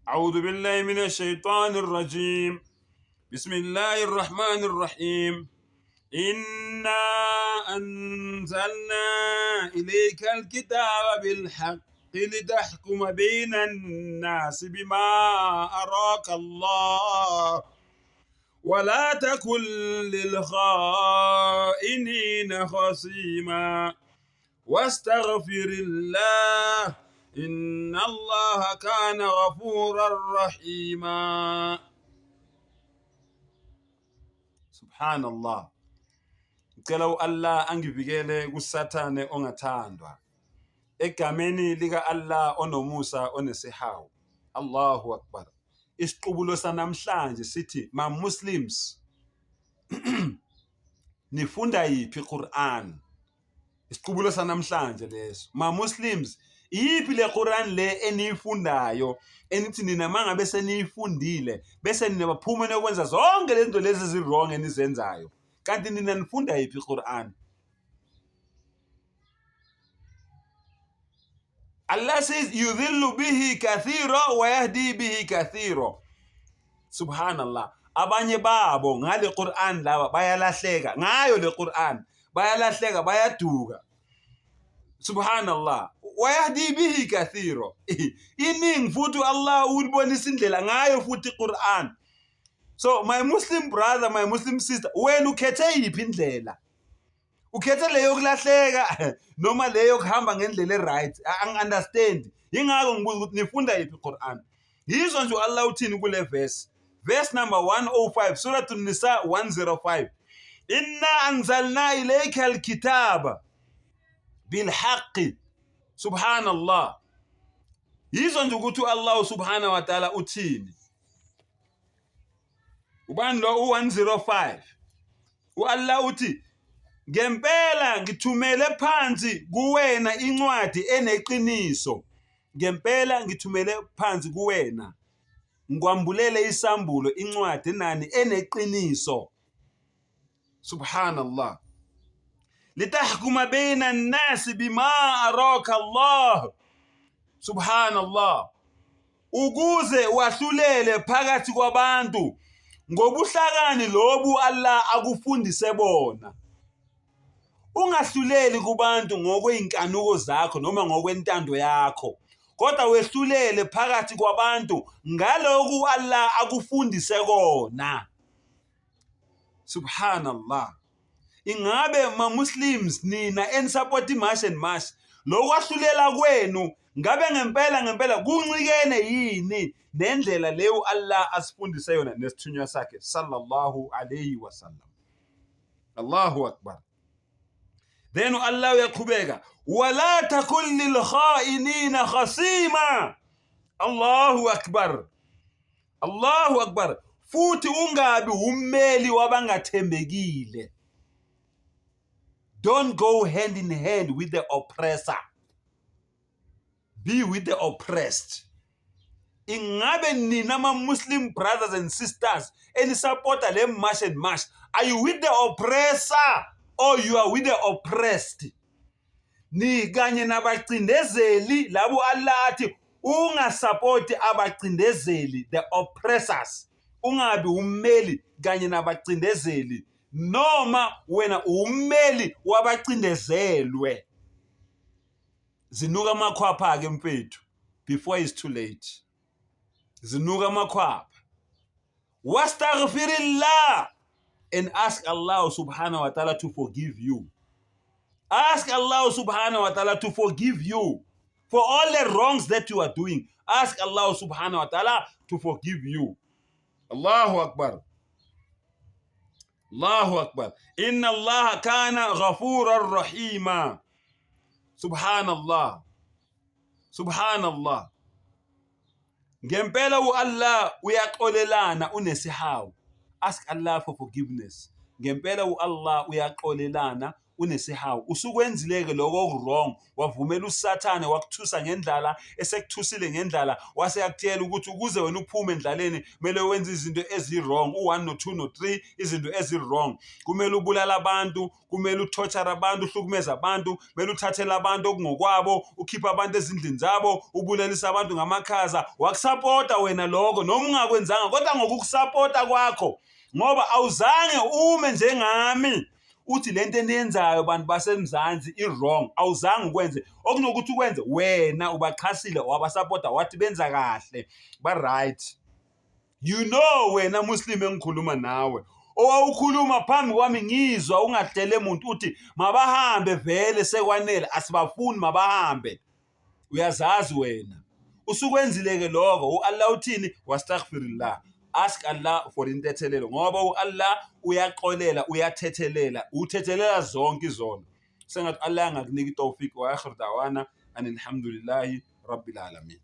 أعوذ بالله من الشيطان الرجيم بسم الله الرحمن الرحيم إنا أنزلنا إليك الكتاب بالحق لتحكم بين الناس بما أراك الله ولا تكن للخائنين خصيما واستغفر الله إن الله كان غفورا رحيما. سبحان الله. Ngicela u-Allah angivikele kuSathane ongathandwa. Egameni lika-Allah onomusa onesihawu. Allahu Akbar. Isiqubulo sanamhlanje sithi ma-Muslims nifunda yiphi Quran? Isiqubulo sanamhlanje leso. Ma-Muslims iyiphi le Quran le eniyifundayo enithi nina mangabe seniyifundile bese nina baphume nokwenza zonke lezi zinto lezi ezi-wrong enizenzayo, kanti nina nifunda yiphi Quran? Allah says yudhillu bihi kathira wa yahdi bihi kathira. Subhanallah. Abanye babo ngale Quran laba bayalahleka ngayo le Quran, bayalahleka, bayaduka. Subhanallah. Wa yahdi bihi kathira. Iningi futhi Allah ulibonisa indlela ngayo futhi Quran. So my Muslim brother, my Muslim sister, wena ukhethe yiphi indlela? Ukhethe leyo kulahleka noma leyo kuhamba ngendlela e-right? Angi-understand. Yingakho ngibuza ukuthi nifunda yiphi Quran. Yizwa nje u-Allah uthini kule verse. Verse number 105, Surah An-Nisa 105. Inna anzalna ilayka al-kitaba bilhaqqi. Subhanallah. Yizwa nje ukuthi u-Allah subhanahu wa ta'ala uthini. Ubani lo u-105? U-Allah uthi ngempela ngithumele phansi kuwena incwadi eneqiniso. Ngempela ngithumele phansi kuwena ngikwambulele isambulo, incwadi nani eneqiniso. Subhanallah. Litahkuma bayna an-nasi bima araka Allah. Subhanallah. Ukuze wahlulele phakathi kwabantu ngobuhlakani lobu Allah akufundise bona. Ungahluleli kubantu ngokwey'nkanuko zakho noma ngokwentando yakho, kodwa wehlulele phakathi kwabantu ngaloku Allah akufundise kona. Subhanallah. Ingabe ma-Muslims nina enisupport i-March and March, lokwahlulela kwenu ngabe ngempela ngempela kuncikene yini nendlela leyo Allah asifundise yona nesithunywa sakhe sallallahu alayhi wasallam? Allahu Akbar. Then Allah uyaqhubeka, wala takun lilkhainina khasima. Allahu Akbar. Allahu Akbar. Futhi ungabi ummeli wabangathembekile. Don't go hand in hand with the oppressor. Be with the oppressed. Ingabe nina ma-Muslim brothers and sisters enisapota le March and March, are you with the oppressor or you are with the oppressed? Ni kanye nabacindezeli labo Allah athi ungasapoti abacindezeli, the oppressors. Ungabi ummeli kanye nabacindezeli, noma wena ummeli wabacindezelwe. Zinuka amakhwapha ke mfethu before it's too late. Zinuka amakhwapha. Wastaghfirillah and ask Allah subhanahu wa ta'ala to forgive you. Ask Allah subhanahu wa ta'ala to forgive you for all the wrongs that you are doing. Ask Allah subhanahu wa ta'ala to forgive you. Allahu Akbar. Allahu Akbar. Inna Allah kana ghafuran rahima. Subhanallah. Subhanallah. Ngempela u-Allah uyaxolelana unesihawu. Ask Allah for forgiveness. Ngempela u-Allah uyaxolelana unesihawu. Usukwenzile-ke lokho oku-wrong, wavumela uSathane wakuthusa ngendlala, esekuthusile ngendlala wase yakutshela ukuthi ukuze wena uphume endlaleni kumele wenze izinto ezi-wrong, u-one no-two no-three, izinto ezi-wrong. Kumele ubulale abantu, kumele uthothare abantu, uhlukumeze abantu, kumele uthathele abantu okungokwabo, ukhiphe abantu ezindlini zabo, ubulalise abantu ngamakhaza. Wakusapota wena lokho noma ungakwenzanga, kodwa ngokukusapota kwakho ngoba awuzange ume njengami uthi lento eniyenzayo bantu baseMzansi i-wrong, awuzange ukwenze. Okunokuthi ukwenze wena ubaxhasile, wabasapota, wathi benza kahle, ba-right. You know wena Muslim engikhuluma nawe owawukhuluma phambi kwami ngizwa ungahlele muntu uthi mabahambe vele sekwanele asibafuni mabahambe. Uyazazi wena usukwenzile-ke lokho. U-Allah uthini? Wastaghfirillah, ask Allah for intethelelo ngoba u-Allah uyaxolela, uyathethelela, uthethelela zonke izono. Sengathi Allah angakunika itawfik. Wa akhir da'wana anilhamdulillahi rabbil alamin.